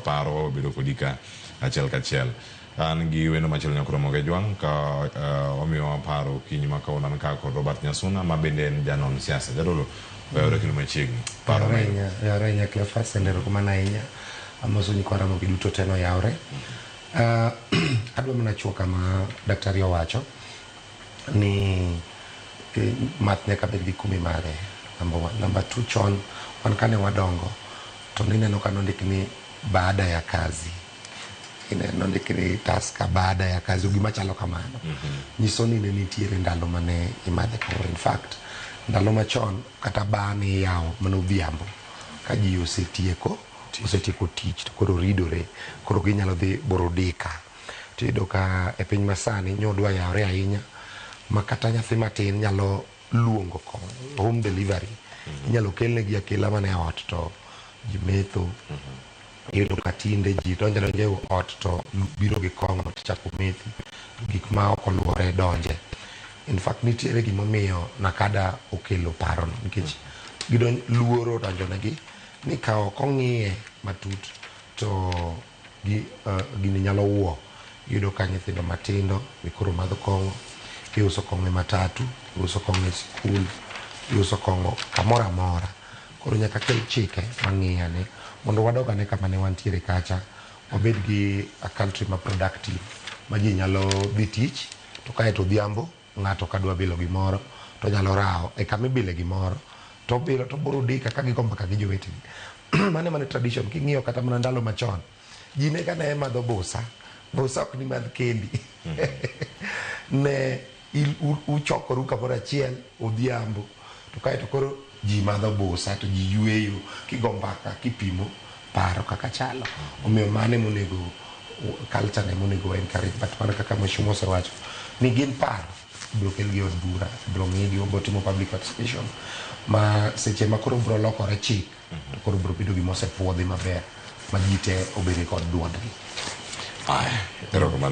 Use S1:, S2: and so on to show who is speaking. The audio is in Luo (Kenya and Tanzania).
S1: Paro wabedo kodi ka achiel kachiel. An gi wendo machielo Nyakromo Kejwang' ka omiyowa paro okinyi ma kawuono an ka kod Robert Nyasuna ma bende en janon siasa. Jadolo, oyawore kendo machiegni. Paro
S2: Oyawore
S1: ma
S2: ahinya, oyawore ahinya Cleophas, and erokamano ahinya. Amoso nyikwa Ramogi duto te noyawre. Adwa mana chuo kama daktari owacho ni math nyaka bed gi kuma imadhe, number one. Number two, chon wan kane wadongo to nineno ka nondik ni baada ya kazi, ineno nondik ni Tusker baada ya kazi, gima chalo kamano. Nyiso ni ne nitiere ndalo mane imadhe kong'o. In fact, ndalo machon kata bar ne iyawo mana odhiambo ka ji osetieko tich to koro ridore, koro ginyalo dhi burudika. Tiyudo ka e piny masani nyodwa yawre ahinya ma kata nyathi matin nyalo luongo kong'o, home delivery. Inyalo kelnegi akela mana e ot to ji metho. Iyudo ka tinde ji donjo adonja e ot to biro gi kong'o to chako methi, to gik ma ok oluwore donje. In fact, nitiere gimomiyo NACADA okelo parono nikech gidonj, luoro odonjonegi ni ka ok ong'iye matut to gini nyalo wuo. Iyudo ka nyithindo matindo be koro madho kong'o, iuso kong'o e matatu, iuso kong'o e sikul, iuso kong'o kamoro amora. Koro nyaka kel chike mang'iyane mondo wadog ane kama ne wantiere kacha, wabed gi a country ma productive ma ji nyalo dhi tich to kaeto odhiambo ng'ato kadwa bilo gimoro to nyalo rawo e kama ibile gimoro to obilo to burudika ka gigo mbaka gi jowetegi. Mano ema ne tradition. King'iyo kata mana ndalo machon, ji ne ka ne madho busa, busa ok ni madh kendi. Ne uchokoru kamoro achiel odhiambo to kaeto koro ji madho busa to ji yweyo kigo mbaka kipimo paro kaka chalo. Omiyo mano emonego culture no emonego wa encourage, but mana kaka mheshimiwa osewacho ni gin paro ibiro kelgi e od bura, ibiro ng'igi, wabiro timo public participation ma seche ma koro biro lokore chik to koro biro bedo gima osepuodhi maber ma ji te obede kod duondgi.
S1: Aya, erokamano.